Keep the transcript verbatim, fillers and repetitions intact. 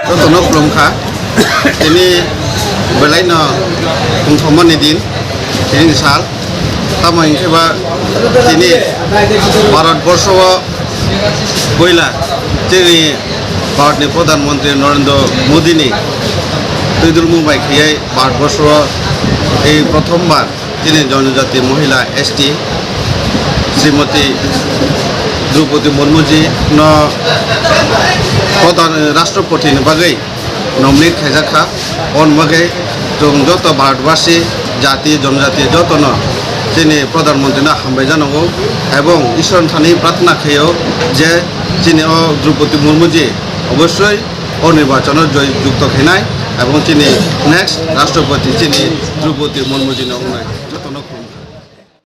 Jotono khulumkha. Tini belaino tongthokmani din, tini sal. Tamo hinkhe ba tini Bharat borsho o puila chini Bharatni Pradhan Mantri Narendra Modini twidulmung bai khiyai Bharat borsho o ei prothom bar chini Janajati Mohila S T Srimati Droupadi Murmu ji no Pradhan Rashtrapati ni bagwi nominate khaijak kha. On bagwi chwng joto Bharatbasi jati, jonojati jotono chini Pradhan Mantri no hambai janago ebong Ishwar ni thani prarthana khaio je chini o Droupadi Murmu ji obossoi o nirbachon o joy jukto khainai ebong chini next Rashtrapati chini Droupadi Murmu ji no wngnai. Jotono khulumkha.